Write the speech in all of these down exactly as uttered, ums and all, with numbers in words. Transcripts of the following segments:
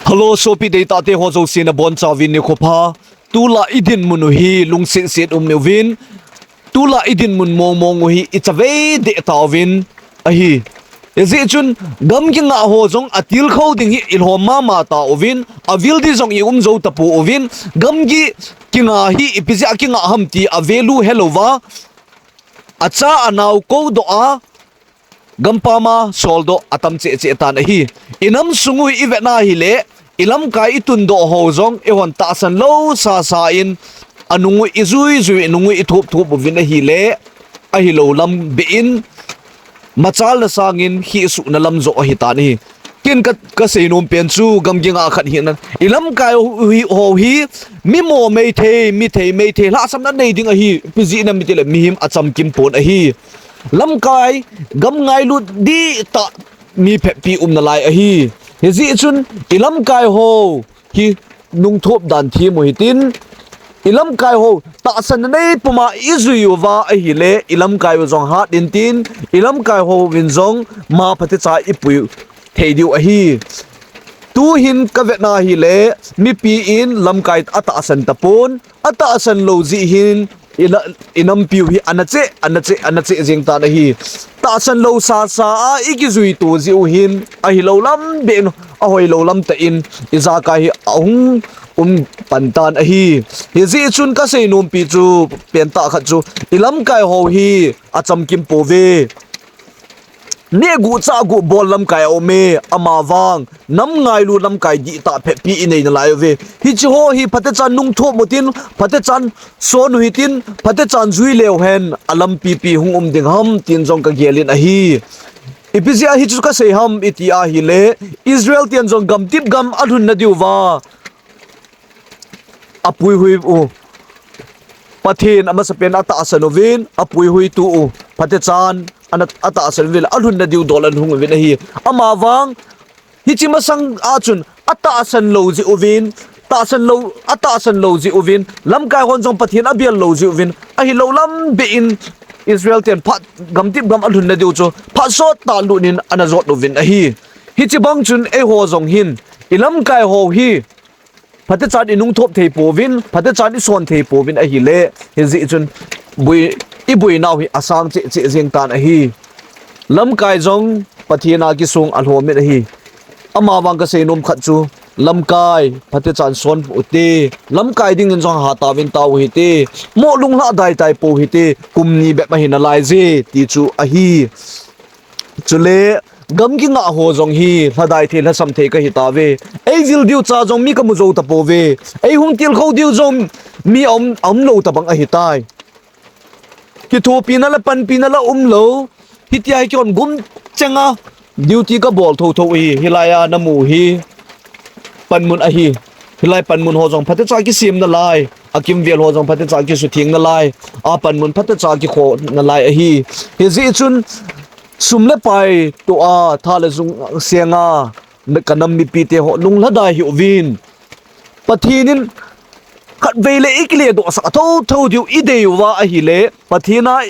Hello, sopi deitahte ho jouse nabonchauvin nikho pha. Tulai dinmun u hi lungsetset um uvin, tulai dinmun mongmong u hi ichavei deh tauvin ahi. Hijeh chun gamgi ngah ho jong atilkhou ding hi ilhom mama tauvin, avil ding jong ium jou tapouvin, gamgi kinga hi ipi jeh a kinga ham ti avalue helouva, acha anao koudoh a, gampam a soldoh atam cheh cheh tan ahi. Inam sung u hi ivetna hile, ilamkai itundoh ho jong eihon tahsan lou sasa in, anung u ijuijui, inung u ithopthop uvin ahile, ahilou lam beh in, machalna sangin hisuhna lam joh ahitan ahi. Ken ka, kaseinom pen chu gamgi ngah khat hina, ilamkai ho hi, mi mo mei thei, mi thei mei thei, lhahsamna nei ding ahi, ipi jeh ham itile mihem achamkim pon ahi. Lamkai, gam ngailut dihtah mi phabep umnalai ahi. Hijeh chun ilamkai ho hi nungthop dan them u hitin, ilamkai ho tahsanna nei puma ijui uva ahile, ilamkai u jong hat intin, ilamkai hovin jong ma phatecha ipui thei diu ahi. Tuhin kavetna hile, mipi in lamkai atahsan tapon, atahsan lou jeh hin, ina, inampiu hi ana cheh, ana cheh, ana cheh jeng tan ahi. Tahsan lou sasa a ikijui to jeh u hin, ahilou lam beh in, ahoilou lam tah in, ijakai hi ahung um pan tan ahi. Hijeh chun kaseinompi chu, pentah khat chu, ilamkai ho hi achamkim pouve. Nehguh chahguh bol lamkai aume, amavang nam ngailu lamkai dihtah phabep inei nalai uve. Hiche ho hi phatechan nungthop utin, phatechan son u hitin, phatechan jui leu hen, alampipi hung um ding ham, tin jong kagelin ahi. Ipi jeh a hichu kasei ham iti ahile, Israel ten jong gamtip gam alhunna diuva apuihui u, Pathen amasapen atahsan uvin, apuihuitu u, phatechan ana, atahsan uvin, alhunna diu dol ana hung uvin ahi. Amavang, hiche masang a chun, atahsan lou jeh uvin, tahsan lou, atahsan lou jeh uvin, lamkai hon jong Pathen abel lou jeh uvin, ahilou lam beh in, Israel ten phat gamtip gam alhunna diu chu, phat sottah lut in ana jot uvin ahi. Hiche bang chun eiho jong hin, ilamkai ho hi, phatechan inungthop thei pouvin, phatechan ison thei pouvin ahile, hijeh chun bui, ibuinau hi asang cheh cheh jeng tan ahi. Lamkai jong Pathen a kisong alhomin ahi. Amavang kaseinom khat chu, lamkai phatechan son ute, lamkai dingin jong hataovin tao u hite, moh lunglhadai tai pou hite, kum ni bep ahi nalaije, ti chu ahi. Chule, gamgi ngah ho jong hi, lhadai thei, lhasam thei kahitauve. Eivil diu cha jong mi kamu jou tapouve. Eihung tilkhou diu jong mi aum, aumlou tobang ahitai. Kithopina le panpina la umlou. Hitia hi kihon gum chenga duty kabol thouthou hi, hilai a namu hi panmun ahi. Hilai panmun ho jong phatecha kisem nalai, akimvel ho jong phatecha kisutheng nalai, apanmun phatecha kikho nalai ahi. Hijeh chun sum le pai toh a, tha le jung senga, kanam mipite ho lunglhadai hih uvin. Pathen in khatvei le ikiledohsah thouthou diu idei uva ahile, Pathen a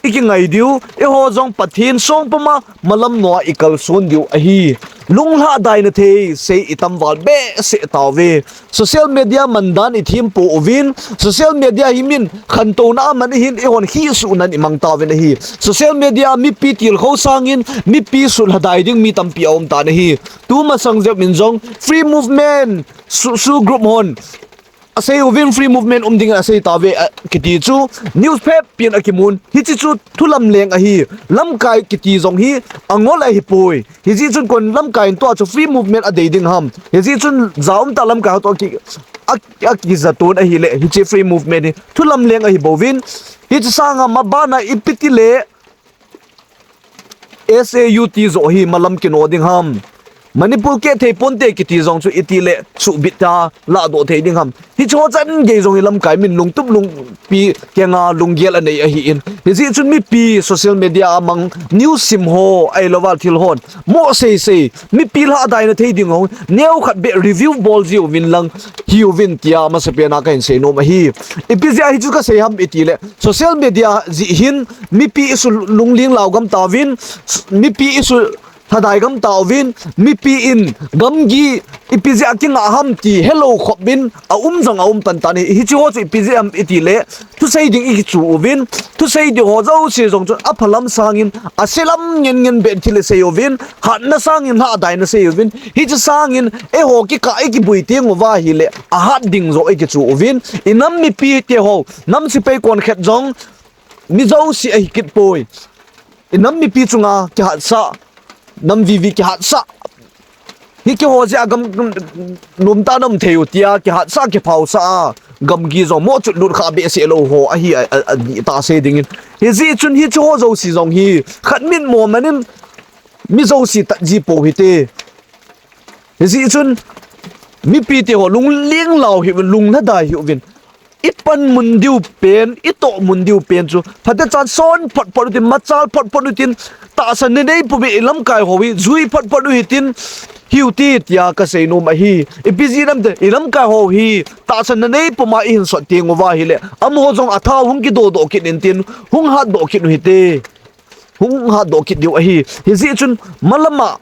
ikingai diu, eiho jong Pathen songpuma malam noa ikalson diu ahi. Lunglhadaina thei sei itamval behseh tauve. Social media mandan ithempou vin, social media hi min khantouna aman ahin, eihon hisuhnan imang tauvin ahi. Social media mipi tilkhou sangin mipi sutlhadai ding mi tampi aumtan ahi. Tumasang jep in jong free movement, SoO, SoO group hon asei uvin, free movement um dingin asei tauve, kiti chu news phabep in akimun. Hiche chu thu lamleng ahi. Lamkai kiti jong hi angol ahipoi. Hijeh chun kon lamkai in tua chu free movement adei ding ham? Hijeh chun ja umtah lamkai ho toh ki, a, akijatun ahile, hiche free movement hi thu lamleng ahibouvin. Hiche sanga mabana ipi tile SoO joh hi malam kino ding ham? Manipur kehthei ponte kiti jong chu itile suhbit a lahdoh thei ding ham? Hicheho chan gei jong hi lamkai min lungtup lungpi kenga lunggel anei ahin. Hijeh chun mipi social media a mang news sim ho ahilouva thil hon mohseisei, mipi lhahdaina thei ding ho neokhat beh review bol jiuvin lang hiuvin tia masapen a kahin seinom ahi. Ipi jeh a hichu kasei ham itile, social media jeh hin mipi isulungling laugam tauvin, mipi isu lhadai gam tauvin, mipi in gamgi ipi jeh a kinga ham ti helou khop in aum jong aum pan tan ahi. Hiche ho chu ipi jeh ham iti le, thusei ding ikichu uvin, thusei ding ho jouse jong chun aphalam sangin, aselam ngen ngen beh thil isei uvin, hatna sangin lhadaina sei uvin, hiche sangin eiho kikah ikibui teng uva ahile, ahat ding joh ikichu uvin, inam mipi te ho, nam sepai konkhat jong, mi jouse ahi kit poi. Inam mipi chunga kihatsah, nam vivi kihatsah. Hi keiho jeh a gam nomtah a um thei u tia kihatsah kiphaosah a, gamgi jong moh chutlut kha behseh lou ho ahi a, a, a, tahsa dingin. Hijeh chun hiche ho jouse jong hi khat mitmo man in mi jouse tat ji pou hite. Hijeh chun mipi te ho lungling lau hih uvin, lunglhadai hih uvin. Ipan mun diu pen, itoh mun diu pen chu phatechan son phot phot utin, machal phot phot utin, tahsan nanei pum in ilamkai ho hi jui phot phot u hitin, hiu ti tia kasei nom ahi. Ipi jeh ham itile, ilamkai ho hi tahsan nanei pum a ihin sot teng uva ahile, amaho jong athao hung kidodoh kit intin, hung hatdoh kit u hite. Hung hatdoh kit diu ahi. Hijeh chun malam a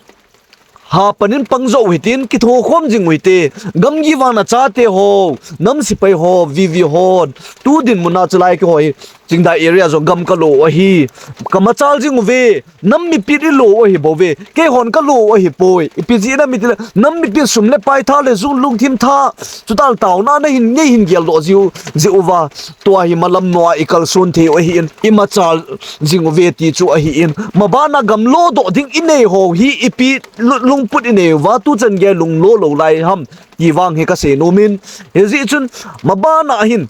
hapan in pang joh u hitin, kithokhom jing u hite. Gamgi vang nachate ho, nam sepai ho, vivi ho, tu dinmun a chulai keiho hi, Chingdai area jong gam kalo u ahi. Kamachal jing uve, nam mipi in ilo u ahi bouve. Keihon kalo u ahipoi. Ipi jeh ham itile, nam mipi in sum le pai, tha le jung, lungthim tha, chutah le taona nahin, neihin geldoh jiu, jiu uva, tua hi malam noa ikalson thei u ahin, imachal jing uve ti chu ahin, mabana gam lodoh ding inei ho hi ipi lu-, lungput inei uva, tuchan gei lunglo lou lai ham ti vang hi kasei nom in, hijeh chun mabana hin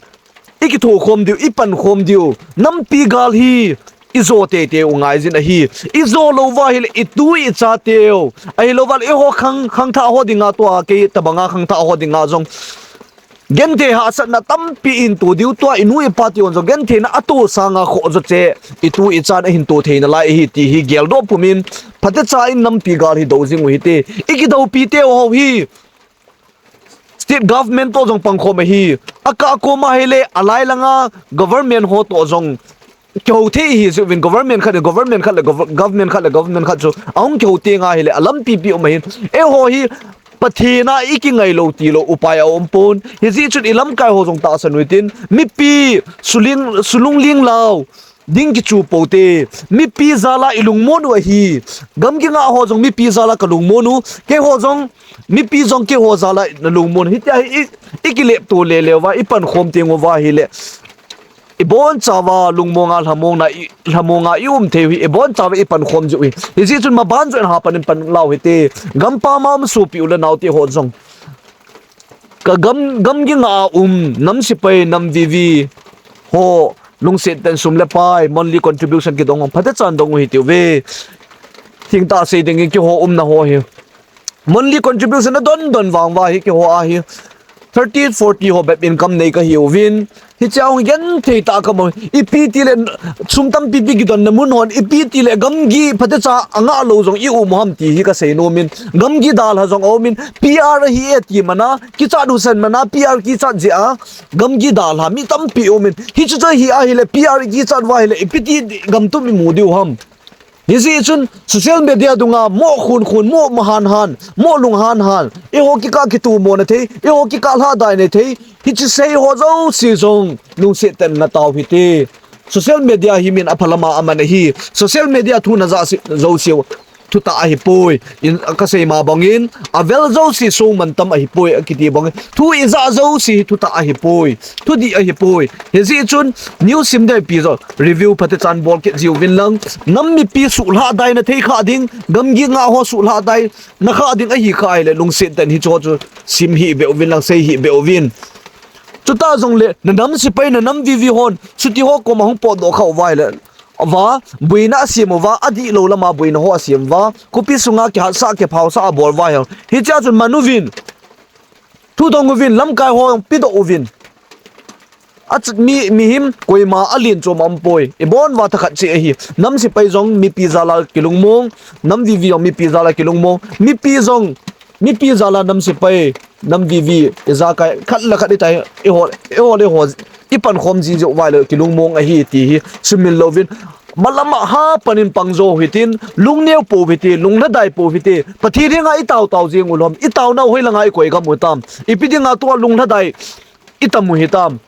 ikithokhom diu, ipankhom diu, nampi gal hi ijo teitei u ngaijin ahi. Ijo lou uva ahile itu ichateu, ahilouva le eiho khang, khangthah ho dinga, tua kei tobanga khangthah ho dinga jong genthei hahsatna tampi ihin to diu, tua inu ipa tehon jong gentheina ato sanga khoh joche itu ichan ahin to theina lai ahi ti hi geldoh pum in, phatecha in nampi gal hi dou jing u hite. Ikidoupi teu ho hi state government toh jong pangkhom ahi. Akah koma ahile alai langa government ho toh jong kihou thei ahi jeh uvin, government khat le government khat le gov-, government khat le government khat chu ahung kihou tenga ahile alampi pi um ahin. Eiho hi Pathen a ikingai lou tilou upai aumpon. Hijeh chun ilamkai ho jong tahsan u hitin, mipi sulung, sulungling lau ding kichu poute. Mipi jal a ilungmon u ahi. Gamgi ngah ho jong mipi jal a kalungmon u. Keiho jong, mipi jong keiho jal a nalungmon u. Hitia hi i, ikilepto leleuva, ipankhom teng uva ahile, ibonchauva lungmonga lhamong na i, lhamonga ium thei u hi, ibonchauva ipankhom jiu hi. Hijeh chun maban joh in hapan in pan lau hite. Gampam a um sopi u le naote ho jong, kagam, gamgi ngah a um nam sepai, nam vivi ho, lungset tah in sum le pai, monthly contribution kidong u phatechan dong u hitiuve. Thengtah sei dingin keiho umna ho hi, monthly contribution adon don vang uva hi keiho a hi thirty, forty ho bep income nei kahiuvin, hichea hung genthei tah kamu. Ipi tile sum tampi pi kidonna mun hon, ipi tile gamgi phatecha angah lou jong i um u ham ti hi kasei nom in, gamgi dalha jong aumin, P R ahi e ti mana, kichat u san mana, P R kichat jeh a gamgi dalha mi tampi aumin. Hichu chu hi ahile P R kichat uva ahile ipi ti gamtum imu diu ham. Hijeh chun social media dunga moh khun khun, moh mahan han, moh lunghan han, eiho kikah kitumona thei, eiho kikah lhadaina thei, hiche sei ho jouse jong lungset tah in natao hite. Social media hi min aphalama aman ahi. Social media thu najah jouseu thutah ahipoi. In, kasei ma bangin, avel jouse suhman tam ahipoi akiti bangin, thu ijah jouse hi thutah ahipoi, thudih ahipoi. Hijeh chun news sim ding ipi jong review phatechan bol kit jiuvin lang, nam mipi suhlhadaina thei kha ding, gamgi ngah ho suhlhadaina kha ding ahi kha ahile, lungset tah in hicheho chu sim hih beh uvin lang, sei hih beh uvin. Chutah jongle nanam sepai, nanam vivi hon chuti ho koma hung potdoh kha uva ahile, ava, boina asem uva, adihlou lama boina ho asem uva, khopi sunga kihatsah kiphaosah abol uva ahile, hichea chun man uvin, thudong uvin, lamkai ho jong pedoh uvin. Achat mi, mihem koima alen chom aumpoi. Ibon uva thakhat cheh ahi. Nam sepai jong mipi jal a kilungmong, nam vivi jong mipi jal a kilungmong. Mipi jong, mipi jal a nam sepai, nam vivi, ijakai khat le khat itai, eiho, eiho le eiho ipankhom ji jeh uva ahile kilungmong ahi ti hi sumil louvin. malam a ha panin pangjo hitin, lungneo pou hite, lunglhadai pou hite. Pathen henga itao tao jing u lom, itaonau hoilanga ikoi gam u tam. Ipi dinga tua lunglhadai itam u hitam.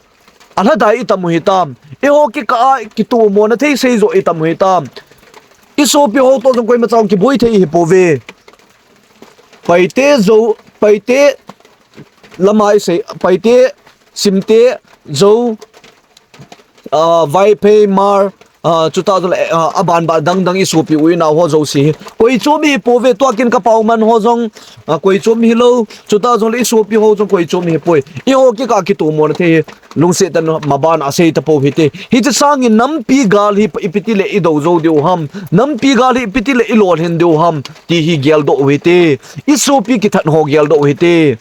Alhadai itam u hitam. Eiho kikah a kitomona thei seijo itam u hitam. Isopi ho toh jong koimacha kiboi thei hipouve. Paite, Zo, Paite, lama isei, Paite, Simte, Zo, ah, Vaiphei, Hmar, ah, chuta jongle, ah, aban ba dang dang isopi u inao ho jouse hi. Koi chom hipouve, tua kin kapao man ho jong, ah, koi chom hilou, chuta jongle isopi ho jong koi chom hipoi. Eiho kikah kitomona thei hi. Lungset tah in maban a sei tapou hite. Hiche sangin nampi gal hi ipi tile idou jou diu ham. Nampi gal hi ipi tile ilolhin diu ham. Ti hi geldoh u hite. Isopi kithat ho geldoh u hite.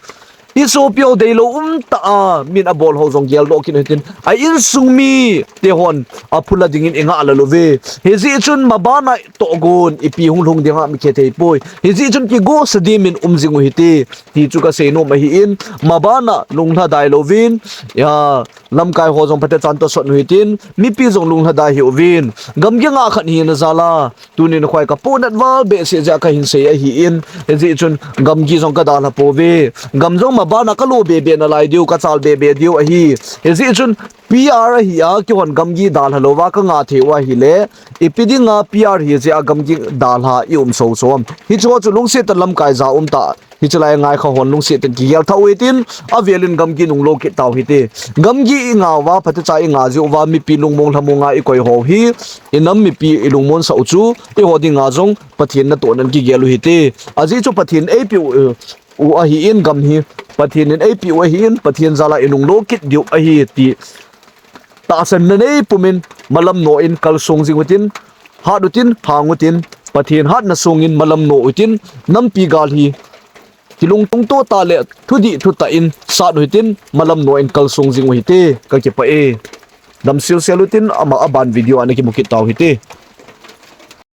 Isopi ho deilou umtah a min abol ho jong geldoh kit u hitin. A insung mite hon aphula dingin ingah lel uve. Hijeh chun maban a tohgon ipi hung lhung ding ham ikhe thei poi. Hijeh chun kigosa dimin um jing u hite. Ti chu kasei nom ahin, maban a lunglhadai louvin, lamkai ho jong phatechan tosot u hitin, mipi jong lunglhadai hih uvin. Gamgi ngah khat hina jal a, tunin khoi kapohnat val behseh jeh a kahin sei ahin, hijeh chun gamgi jong kadalha pouve. Gam jong maban a kalo bebe nalai diu, kachal bebe diu ahi. Hijeh chun P R ahi a, keihon gamgi dalha louva kangah thei u ahile, ipi dinga P R hijeh a gamgi dalha ium soso am. Hicheho chu lungset tah in lamkai ja umtah, hiche lai ngaikha hon lungset tah in kigel thah u hitin, avelin gamgi nunglou kit tau hite. Gamgi ingah uva, phatecha ingah jeh uva, mipi lungmong lhamong a ikoi ho hi, inam mipi ilungmonsah u chu, eiho dinga jong Pathen natohna in kigel u hite. Ajeh chu Pathen eipeh u, u ahin gam hi, Pathen in eipeh u ahin, Pathen jal a inunglo kit diu ahi ti tahsanna nei pumin malam noh in kalsong jing utin, hat utin, hang utin, Pathen hatna songin malam noh utin, nampi gal hi kilungtong to tah le thudih thutah in sat u hitin, malam noh in kalsong jing u hite, kakipah e. Damsel sel utin, ama aban video a nakimu kit tau hite.